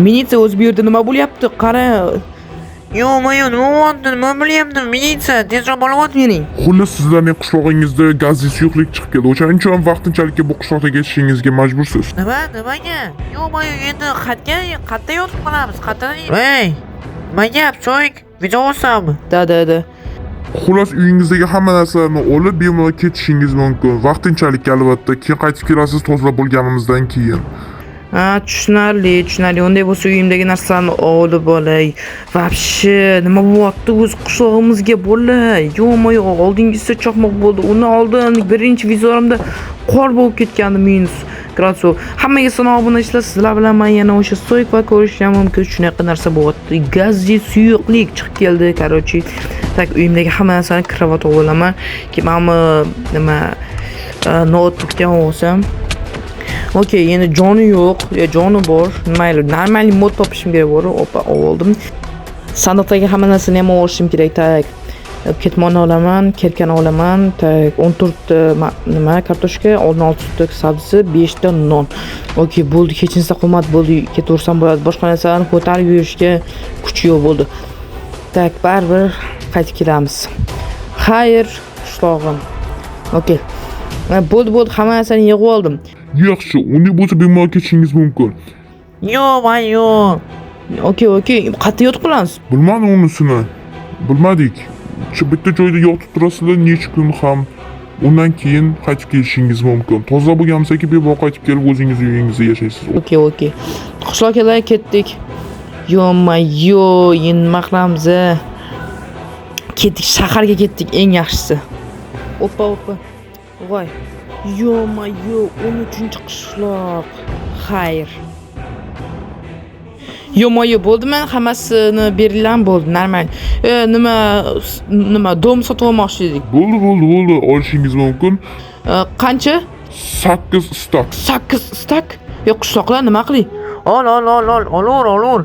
Militsiya, o'zi bu yerda nima bo'lyapti? Qara. Ё-моё, nima bo'lyapti? Nima bo'lyapti? Militsiya, tezroq olib bering. Xullas, sizlarning qishlog'ingizda gazli suyuqlik chiqib keldi. O'shaning uchun vaqtinchalikka bu qishloqda ketishingizga majbursiz. Nima? Nimaga? Ё-моё, endi qayerga, qayerda yotib qolamiz? Qayerda? Ey, nima gap, Soyik? Video olsammi? Да, да, да. Xullas, uyingizdagi hamma narsalarni olib, bemalol ketishingiz mumkin. Vaqtinchalikka, albatta. Keyin qaytib kelasiz tozalab bo'lganimizdan keyin. Ha, tushunarli, tushunarli. Unday bo'lsa, uyimdagi narsalarni olib olay. Вообще, nima bo'lyapti o'z qishlog'imizga, bola? Ё-моё, oldingisi chaqmoq bo'ldi. Undan oldin birinchi vizorimda qor bo'lib ketgandi, minus gradus. Hammaga salom, obunachilar, sizlar bilan men yana o'sha Soyk va ko'rishlar mumkin. Shunaqa narsa bo'lyapti. Gazli suyuqlik chiqib keldi, короче. Так, uyimdagi hamma narsani кровать olaman. Keyin mana nima, noutbukdan olsam. Okey, endi joni yo'q, yo joni bor. Mayli, нормальный mod topishim kerak bor. Opa, oldim. Sandiqdagi hamma narsani ham olishim kerak. Так. Ketmonni olaman, кирка ni olaman. Так, 14 ta nima kartoshka, 16 ta sabzi, 5 ta non. Okey, bo'ldi, hech narsa qolmadi, bo'ldi, ketaversam bo'ladi. Boshqa narsalarni ko'tarib yurishga kuch yo'q bo'ldi. Так, baribir qaytib kelamiz. Xayr, qishlog'im. Okey. Ha, bo'ldi, bo'ldi, hamma narsani yig'ib oldim. Yaxshi, unday bo'lsa, bemalol ketishingiz mumkin. Ё-моё. Okey, qayerda yotib qolamiz? Bilmadim unisini. Bilmadik. Shu bitta joyda yotib turasizlar necha kun ham. Undan keyin qaytib kelishingiz mumkin. Toza bo'lganimizdan keyin bemalol qaytib kelib o'zingiz uyingizda yashaysiz. Okey. Qishloqqa ketdik. Ё-моё, endi nima qilamiz? A? Ketdik, shaharga ketdik, eng yaxshisi. Опа, опа. Voy. Ё-моё, 13-qishloq. Xayr. Ё-моё, bo'ldimi? Hammasini berilgan bo'ldi, normal. Nima дом sotib olmoqchi edik. Bo'ldi, bo'ldi, bo'ldi. Olishingiz mumkin. Qancha? 8 стак. 8 стак? Yo'q, qishloqlar, nima qiling? Ol, ol, ol, ol, olur, olur.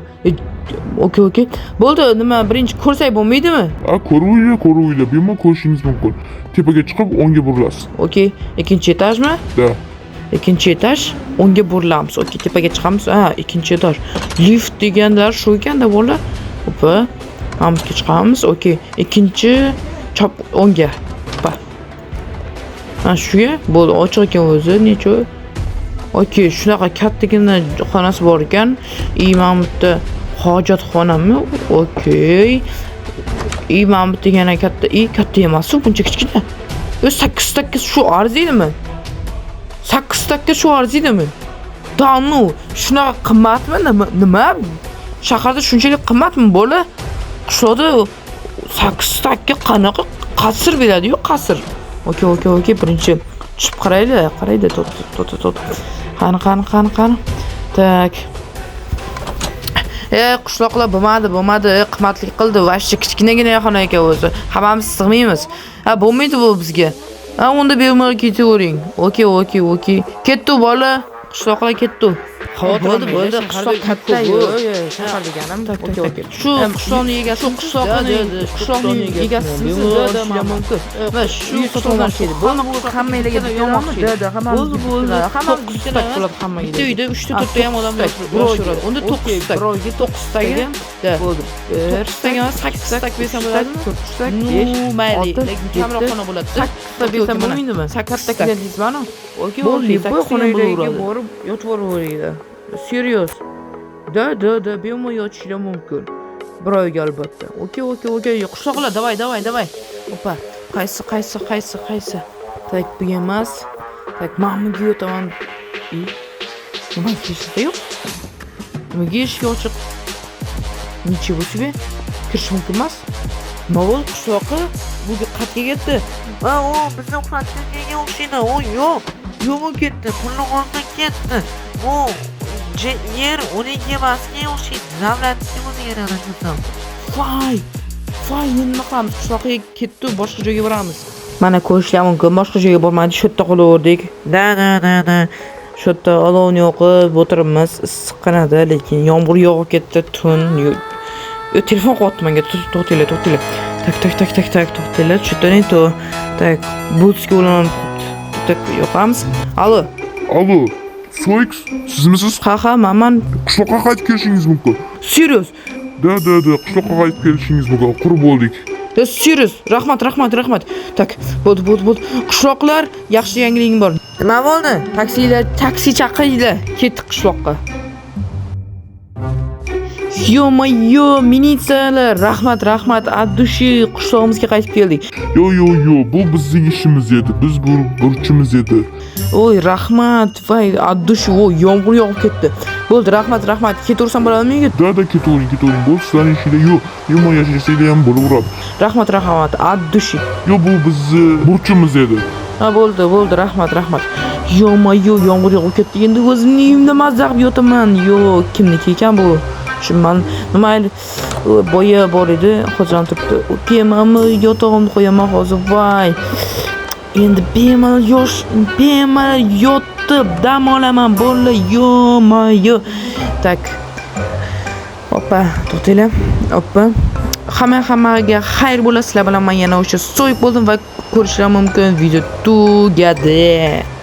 Okey. Bo'ldi, nima, birinchi ko'rsak bo'lmaydimi? A, ko'ruvinglar, ko'ruvinglar. Bemalol ko'rishingiz mumkin. Tepaga chiqib o'ngga burilasiz. Okey, ikkinchi etajmi? Да. Ikkinchi etaj, o'ngga burilamiz. Okey, tepaga chiqamiz. Ha, ikkinchi etaj. Lift deganlar shu ekanda, bola. Opa. Mana chiqamiz. Okey, ikkinchi chap o'ngga. Opa. Ha, shuga bo'ldi, ochiq ekan o'zi, necha? Okey, shunaqa kattagina xonasi bor ekan. И mana bu yerda hojatxonami? Okey. И mana bu yerda yana katta, и katta emas, buncha kichkina. Yo, 8 8 shu arziydimi? 8 стак ka shu arziydimi? Да ну, shunaqa qimmatmi? Nima? Nima? Shaharda shunchalik qimmatmi, bola? Qishloqda 8 стак ka qanaqa qasr beradi-yu, qasr. Okey, birinchi tushib qaraylik, qaraydi, to'xta, to'xta, to'xta. Qani, qani, qani, qani. Так. E, qishloqlar, bo'lmadi, bo'lmadi, qimmatlik qildi. Вообще kichkinagina xona ekan o'zi. Hammamiz sig'maymiz. Ha, bo'lmaydi bu bizga. Ha, unda bemalol ketavering. Okey. Ketdi, bola. Qishloqlar ketdi. Bo'ldi, bo'ldi, qishloq katta-yu. Shahar deganim. Okey. Shu qishloqning egasi, shu qishloqning egasisiz, mumkin. Va shu qishloqdan bo'ldi, hammanglarga bermoqchi. Bo'ldi, bo'ldi. Hammamiz стак bo'ladi hammaga. Bitta uyda 3 ta 4 ta ham odam yashaveradi. Unda 9 стак. 9 стак ga bo'ldi. 9 стак emas, 8 стак bersam bo'ladimi? Ну, mayli, lekin kamroq xona bo'ladi. 8 ta bersam bo'lmaydimi? 8 стак deysizmi? Okey, bo'ldi, bu xonalarga borib yotib yuboringlar. Serios. Да, да, да, bemalol yotishinglar mumkin. Bir oyga, albatta. Okey. Qishloqlar, давай, давай, давай. Opa, qaysi, qaysi, qaysi, qaysi? Так, bu emas. Так, mana bunga yotaman. И nima, hech narsa yo'q? Nimaga eshik ochiq? Ничего себе. Kirish mumkin emas. Nima bo'ldi qishloqqa? Bu qayerga ketdi? Ha, u bizni uxlatganga o'xshaydi. U yo'q. Yo'q, u ketdi. Pulni oldi, ketdi. Bu yer uniki emasga o'xshaydi. Davlatniki bu yer, adashmasam. Voy! Voy, endi nima qilamiz? Qishloqqa ketdi, boshqa joyga boramiz. Mana, ko'rishlar mumkin. Boshqa joyga bormadik, shu yerda qolaverdik. Да, да, да, да. Shu yerda olovni yoqib o'tiribmiz. Issiqqinada, lekin yomg'ir yog'ib ketdi, tun. Telefon qilyapti menga. To'xtanglar, to'xtanglar. Так, так, так, так, так, to'xtanglar. Что-то не то. Так, Bluetoothga ulanib qolibdi. Так, yoqamiz. Alo. Alo. Soyks, sizmisiz? Ha, manman. Qishloqqa qaytib kelishingiz mumkin. Serios. Да, да, да, qishloqqa qaytib kelishingiz mumkin. Qurib bo'ldik. Serios. Rahmat, rahmat, rahmat. Так, bo'ldi, bo'ldi, bo'ldi. Qishloqlar, yaxshi yangiligim bor. Nima bo'ldi? Taksilar, taksi chaqiringlar. Ketdik qishloqqa. Yo-moyo, militsiyalar, rahmat, rahmat. От души qishlog'imizga qaytib keldik. Yo, yo, yo, bu bizning ishimiz edi. Biz bu burchimiz edi. Oy, rahmat. Voy, от души, o, yomg'ir yog'ib ketdi. Bo'ldi, rahmat, rahmat. Ketaversam bo'ladimi, yigit? Да, да, ketavering, ketavering. Bo'ldi, sizlarning ishinglar yo'q. Yomon yashasanglar ham bo'laveradi. Rahmat, rahmat. От души. Yo, bu bizni burchimiz edi. Ha, bo'ldi, bo'ldi, rahmat, rahmat. Yo-moyo, yomg'ir yog'ib ketdi. Endi o'zimning uyimda mazza qilib yotaman. Yo, kimniki ekan bu? Tushunmadim. Mayli, boya bor edi, hozir ham turibdi. Okey, mana yotog'imni qo'yaman hozir. Voy. Endi bemalol yosh, bemalol yotib dam olaman. Bo'ldi, yo-moyo. Так. Oppa, to'xtanglar. Oppa. Hamma hammaga xayr bo'lsin. Sizlar bilan men yana o'sha Soyik bo'ldim va ko'rishlar mumkin. Video tugadi.